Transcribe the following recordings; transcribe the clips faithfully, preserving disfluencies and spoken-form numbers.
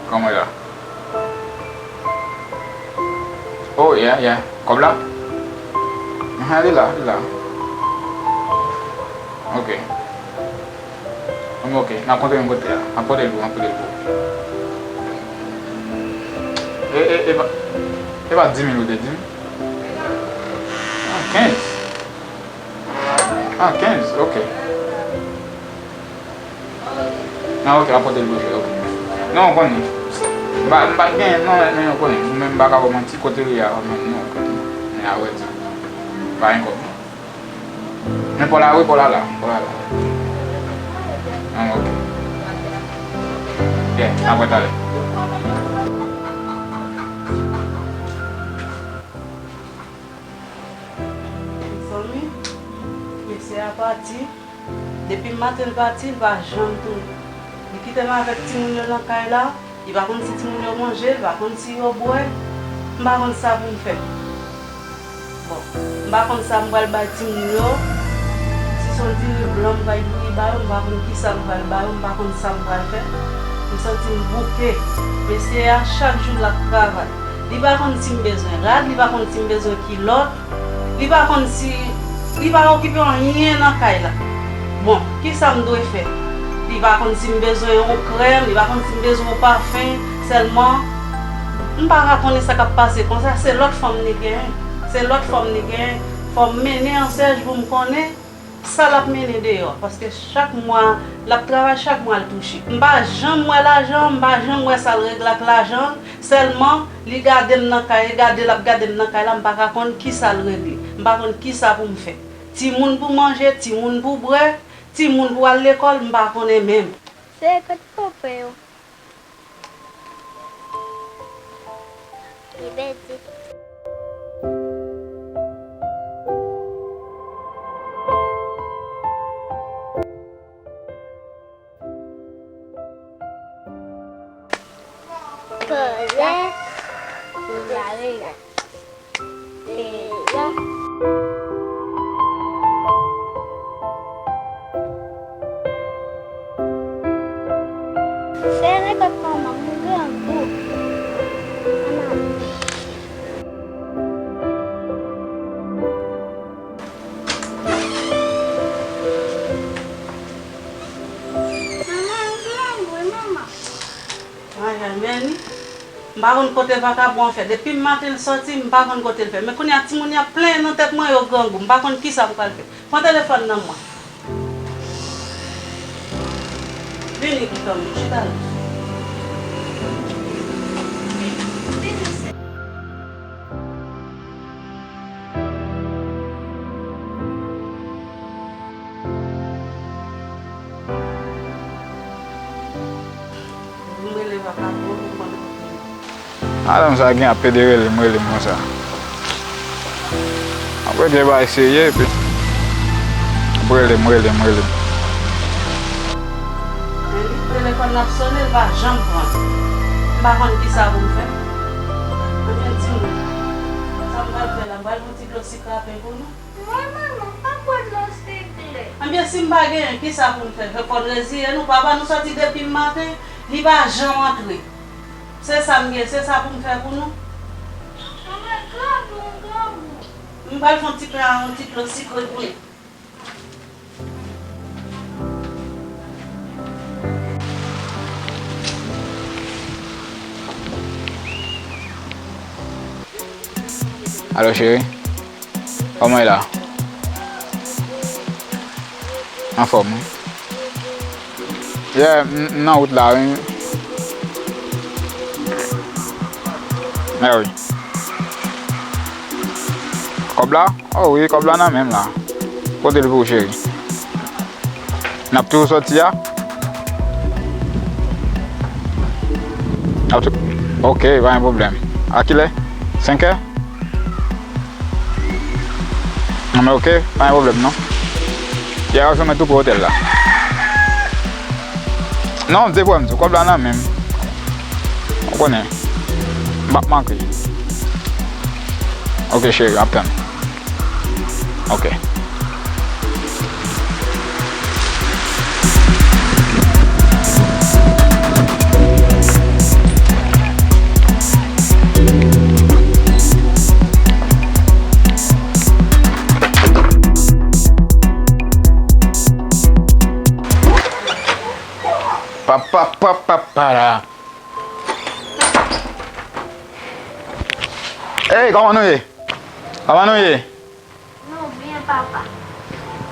Kòman w ye la? Oh, yeah, yeah. Kòb la? Aha, li la, li la. Ok. Anben, ok. N ap kontre menm kote a. M ap pote l pou, m ap pote l pou. E, e, e pa, e pa dis mil ou te di m? Ah, kenz. Ah, kenz, ok. Ah, ok, w ap pote l pou jwe, ok. Non, w konnen. M pa, m pa t genyen, non, men w konnen. Ou menm m pa ka ba w manti, kote w ye a, non, w konnen. Men a vrè di, pa gen kòb. Men pa w la, wi, pa w la la, pa w la la. Ah, ok. Yeah, n ap wè talè. Mezanmi, mesye a pati. Depi maten l pati, l pa janm tounen. Li kite m avèk timoun yo nan kay la, li pa konn si timoun yo manje, li pa konn si yo bwè. M pa konn sa pou m fè. Bon, m pa konn sa m pral bay timoun yo. Si se yon diri blan m pral bouyi ba yo, m pa konn kisa m pral ba yo, m pa konn sa m pral fè. M santi m bouke. Mesye a, chak jou l ap travay. Li pa konn si m bezwen rad, li pa konn si m bezwen kilòt. Li pa konn si, li pa okipe anyen nan kay la. Bon, kisa m dwe fè? Li pa konn si m bezwen yon krèm, li pa konn si m bezwen yon pafen. Sèlman, m pa ka konnen sa k ap pase konsa, se lòt fanm li genyen. Se lòt fanm li genyen. Fò m mennen ansèj pou m konnen sa l ap mennen deyò. Paske chak mwa, l ap travay, chak mwa l touche. M pa janm wè lajan, m pa janm wè sa l regle ak lajan l. Sèlman, li gade m nan kay, gade l ap gade m nan kay la, m pa ka konn kisa l regle. M pa konn kisa pou m fè. Timoun pou manje, timoun pou bwè, timoun pou al lekòl, m pa konnen menm. Se kote papa yo? Li pèdi. Kòlè, kòlè, kòlè. Se lekòl manman m grangou. Manman m. Manman, m grangou, manman. Ay, ay, men li. M pa konn kote vakabon an fè. Depi maten l sòti, m pa konn kote l fè. Men kounye a, timoun yo ap plenyen nan tèt mwen, yo grangou. M pa konn kisa m pral fè. Pran telefòn nan mwen. Vini pitit mwen, chita la. Vini, vini, sè. Pou m rele vakabon, pou m konn kote l. Madanm sa gen ap pede rele m, rele m konsa. M ap regle bagay serye, epi m ap rele m, rele m, rele m. Men li telefòn nan ap sonnen, l pa janm pran. M pa konn kisa pou m fè. Ebyen, di m, sa m pral fè la, m pral pran ti dlo sikrape pou nou. Non, manman, m pa bwè dlo sikrape. Ebyen, si m pa genyen, kisa pou m fè? Fò n reziye nou. Papa nou sòti depi maten, li pa janm antre. Se sa m gen, se sa pou m fè pou nou. Manman, grangou, grangou. M pral fè yon ti pen ak yon ti dlo sikre pou nou. Alo, cheri. Kòman w ye la? Anfòm, wi. Yeah, m, m nan wout la, wi. Mèwi. Kòb la? Oh wi, kòb la nan men m la. Pote l pou ou, cheri. N ap toujou sòti a? N ap tou-, ok, pa gen pwoblèm. A kilè? Senkè? Non, men ok, pa gen pwoblèm non. Ya, yo jwenn mwen tou pre otèl la. Non, m te pran m tou, kòb la nan men m. Ou konnen, m p ap manke. Ok, cheri, m ap tann. Ok. Pa, pa, pa, pa, pa la. Ey, kòman nou ye? Kòman nou ye? Nou byen, papa.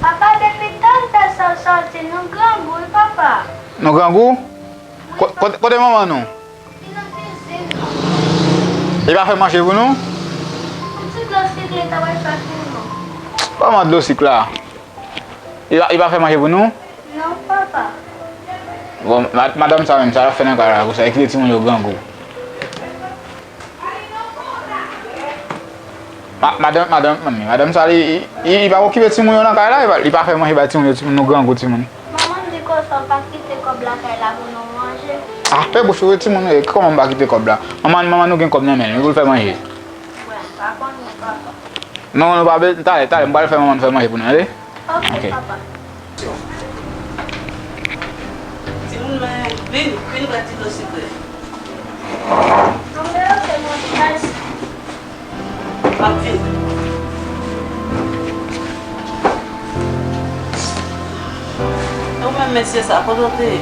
Papa, depi talè sa w sòti, nou grangou, wi, papa. Nou grangou? Wi, ko-, papa. Kote, kote manman nou? Li nan kizin nan. Li pa fè manje pou nou? Yon ti dlo sik li ta pral fè pou nou. Kòman dlo sik la? Li pa, li pa fè manje pou nou? Non, papa. Bon, ma-, madanm sa menm, sa l ap fè nan kay la, konsa, li kite timoun yo grangou. Ma-, madanm, madanm, manmi, madanm sa, li, li, li pa okipe timoun yo nan kay la, li pa, li pa fè manje bay timoun yo, timoun nou grangou timoun. Manman m di konsa w pa kite kòb lakay la pou nou manje. Ah, fè bouch ou, timoun, eh, kòman m pa kite kòb la? Manman, manman nou gen kòb nan men l, wi, pou l fè manje. Mwen, m pa konnen, papa. Non, nou pa be-, talè, talè, m pral fè manman n fè manje pou nou, tande? Ok, papa. Timoun mwen, vin, vin bwè ti dlo sikre. Mwen, ok, mwen, m ap vin. E ou menm, mesye sa, kote w te ye?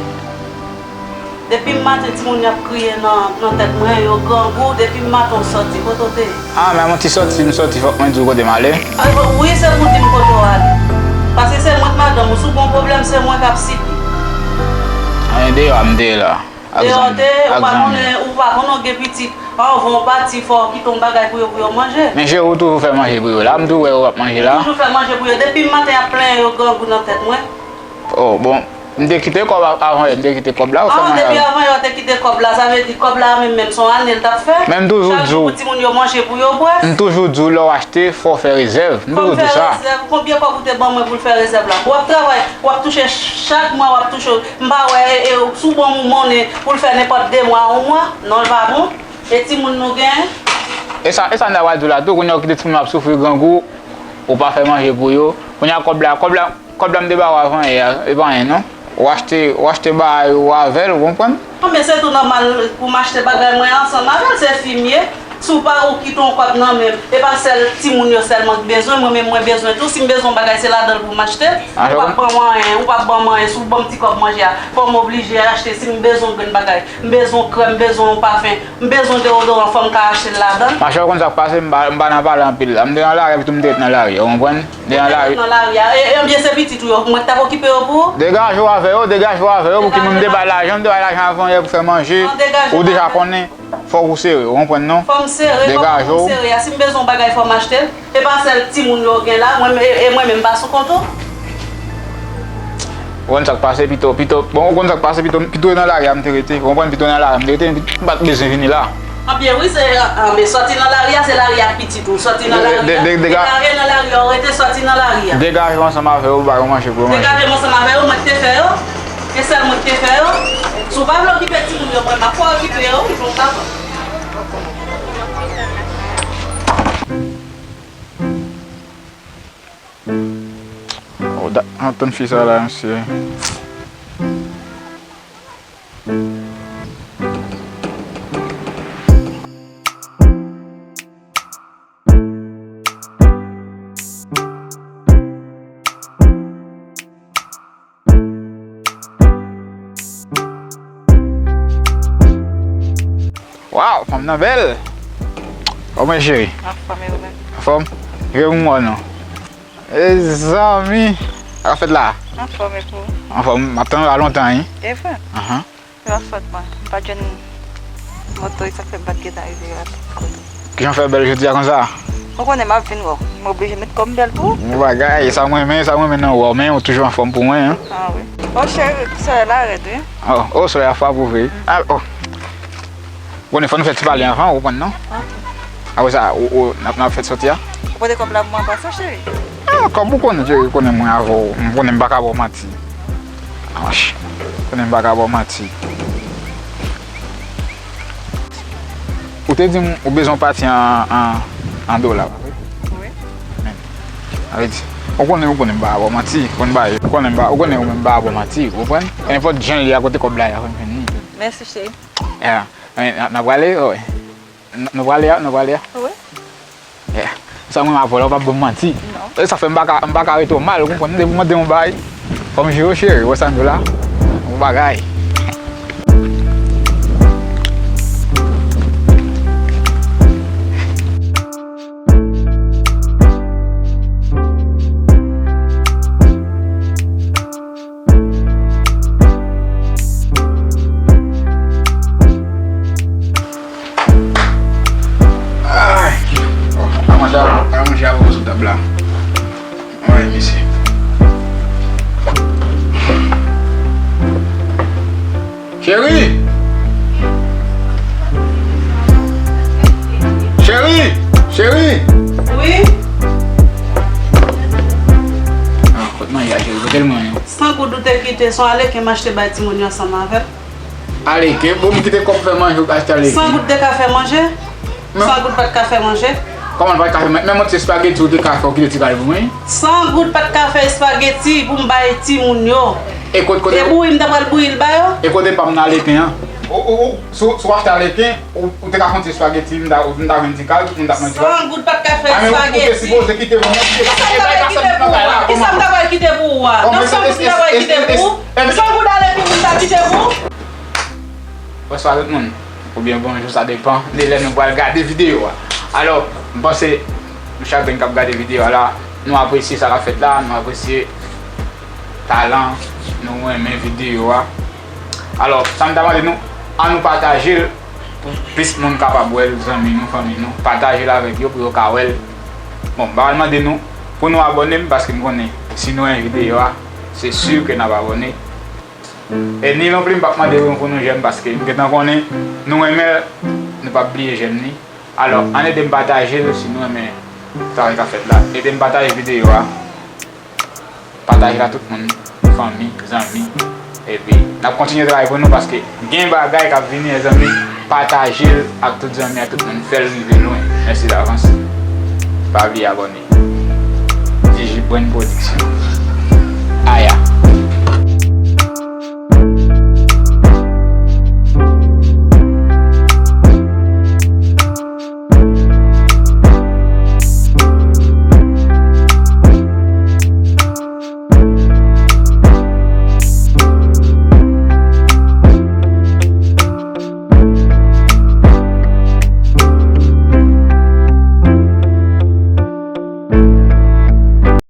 Depi maten, timoun yo ap kriye nan, nan tèt mwen, yo grangou. Depi maten, w sòti, kote w te ye? Ah, men yon ti sòti, m sòti, fòk mwen di w kote m ale. Ah, wi, se pou w di m kote w ale. Paske se mwen k madanm ou, si w gen yon pwoblèm, se mwen k ap sibi. Anyen deyò a, m te ye la. Ak zanmi, ak zanmi. Ou pa konnen, ou pa konnen w gen pitit. Anvan w pati, fò w kite yon bagay pou yo, pou yo manje. Men cheri, ou toujou fè manje pou yo la, m tou wè yo ap manje la. Ou toujou fè manje pou yo. Depi maten, y ap plenyen, yo grangou nan tèt mwen. Oh, bon. M te kite kòb a-, avan yè, m te kite kòb la, ou fè manje avè m. Ah, depi avan yè, w te kite kòb la, sa vle di kòb la menm, menm se yon ane l t ap fè. Men m toujou di w. Chak jou pou timoun yo manje pou yo bwè. M toujou di w, lè w achte, fò w fè rezèv. M toujou di w sa. Fò m fè rezèv. Konbyen kòb ou te ban mwen pou l fè rezèv la? W ap travay, w ap touche chak mwa, w ap touche. M pa wè, e, e, si w ban m yon monnen pou l fè nenpòt de mwa, yon mwa, non, l pa bon. E timoun nou gen? E sa, e sa m ta pral di w la tou, kounye a w kite timoun yo ap soufri grangou, ou pa fè manje pou yo. Kounye a kòb la, kòb la, kòb la m te ba w avan yè a, e pa anyen non. Ou achte, ou achte bagay ou avè l, ou konprann? Non, men se tou nòmal pou m achte bagay mwen ansanm avè l, se fi m ye. Si w pa, ou kite yon kòb nan men m, e pa sèl timoun yo sèlman k bezwen, mwen menm mwen bezwen tou. Si m bezwen yon bagay, se ladan l pou m achte l. Ou p ap ban m anyen, ou p ap ban m anyen. Si w ban m ti kòb manje a, fò m oblije achte. Si m bezwen yon grenn bagay, m bezwen yon krèm, m bezwen yon pafen, m bezwen deodoran, fò m ka achte l ladan l. Machè, ou konn sa k pase, m pa, m pa nan pale anpil la. M te nan lari, epi tou m te ret nan lari a, ou konprann? M te nan lari. Nan lari a. E, e, ebyen, se pitit ou yo, mwen k t ap okipe yo pou ou? Degaje w avè yo, degaje w avè yo, pou ki moun m te bay lajan, m te bay lajan avan yè pou fè manje, ou deja konnen, fòk ou sere, ou konprann non? Fò m sere, kòman pou m sere a? Si m bezwen yon bagay, fò m achte l. E pa sèl timoun yo gen la, mwen, e, e mwen menm m pa sou kont ou. Ou konn sa k pase, pito, pito, bon, ou konn sa k pase, pito, pito nan lari a m te rete, ou konprann, pito nan lari a m te rete, m pa t bezwen vini la. Anbyen wi, se, anben, sòti nan lari a, se lari a k pitit ou, sòti nan lari a, degaje nan lari a, ou rete, sòti nan lari a. Degaje w ansanm avè yo, ba yo manje pou yo manje. Degaje m ansanm avè yo, mwen k te fè yo, e sèl mwen k te fè yo. Si w pa vle okipe timoun yo, mwen m ap fè w okipe yo, wi, jan w ka fè. Oh, da-, antann fi sa la, mesye. Waw, fanm nan bèl. Kòman w ye, cheri? Anfòm, e ou menm? Anfòm? Rive pou mwen non. Mezanmi, sa k ap fèt la? Anfòm, e pou ou? Anfòm, m ap tann w la lontan, wi. E vre? Ahan. Se pa fòt mwen. M pa t jwenn moto, e sa k fè m pa t gentan rive rapid kote. Kijan w fè bèl jodi a konsa? Ou konnen m ap vin wè w. M oblije met kò m bèl pou ou. Bon bagay, e sa m renmen, e sa m renmen nan ou a, men ou toujou anfòm pou mwen, en. Ah wi. Oh, cheri, solèy la rèd, wi. Oh, oh, solèy la frape ou vre. Ah, oh. Ou konnen fò nou fè ti pale anvan, ou konprann non? Ok. Apre sa, ou, ou, n ap, n ap fè sòti a? Ou pote kòb la pou mwen an pasan, cheri? Ah, kòb ou konnen, cheri, ou konnen mwen avè w, m konnen m pa ka ba w manti. Ah, ou konnen m pa ka ba w manti. Ou te di m ou bezwen yon pati an, an, an dola, pa vre? Wi. Men, sa vle di, ou konnen, ou konnen m pa ka ba w manti, ou konnen m pa, ou konnen ou menm m pa ka ba w manti, ou konprann? Kenpòt jan l ye a, kote kòb la ye a, fò m jwenn li. Mèsi, cheri. Ya, men, n ap, n ap prale, wi. N-, nou prale a, nou prale a? Wi. Yeah. Sa mwen avè w la, ou p ap ban m manti. Non. E sa fè m pa ka, m pa ka rete w mal, ou konprann? Depi w mande yon bagay, fò m jere w, cheri. Ou wè sa m di w la? Yon bagay. Cheri! Cheri! Cheri! Wi? Ah, kot manje a, cheri? Kote l manje? San goud ou te kite, se yon aleken m achte bay timoun yo ansanm avè l. Aleken? Bon, m kite kòb fè manje, ou achte aleken? San goud te ka fè manje? Non. San goud pa t ka fè manje. Kòman l pa t ka fè manje? Menm yon ti espageti ou te ka fè, ou kite ti kal pou mwen? San goud pa t ka fè espageti pou m bay timoun yo. E kot, kote? E bouyi m ta pral bouyi l ba yo. E kote pa m nan aleken an? Ou, ou, ou, si w, si w achte aleken, ou, ou te ka fè yon ti espageti, m ta, m ta jwenn ti kal, tout moun t ap manje. San goud pa t ka fè espageti. A, men ou, ou te sipoze kite pou mwen. Kisa m ta pral kite pou ou a? Kisa m ta pral kite pou ou a? Nan san goud m ta pral kite pou ou? San goud aleken m ta kite pou ou? Bonswa tout moun, oubyen bonjou, sa depan de lè nou pral gade videyo a. Alò, m panse nou chak grenn k ap gade videyo a la, nou apresye sa k ap fèt la, nou apresye talan, nou renmen videyo a. Alò, sa m ta mande nou, ann nou pataje l pou plis moun kapab wè l, zanmi nou, fanmi nou, pataje l avèk yo pou yo ka wè l. Bon, m pa pral mande nou pou nou abòne m, paske m konnen si nou renmen videyo a, se si ke n ap abòne. E ni non pli m p ap mande nou pou nou jèm, paske m gentan konnen nou renmen l, nou p ap bliye jèm ni. Alò, ann ede m pataje l si nou renmen travay k ap fèt la. Ede m pataje videyo a. Pataje l a tout moun, fanmi, zanmi. Epi, n ap kontinye travay pou nou paske gen bagay k ap vini, mezanmi. Pataje l ak tout zanmi, ak tout moun. Fè l rive lwen. Mèsi davans. Pa bliye abòne. Digi Brand Production. Aya.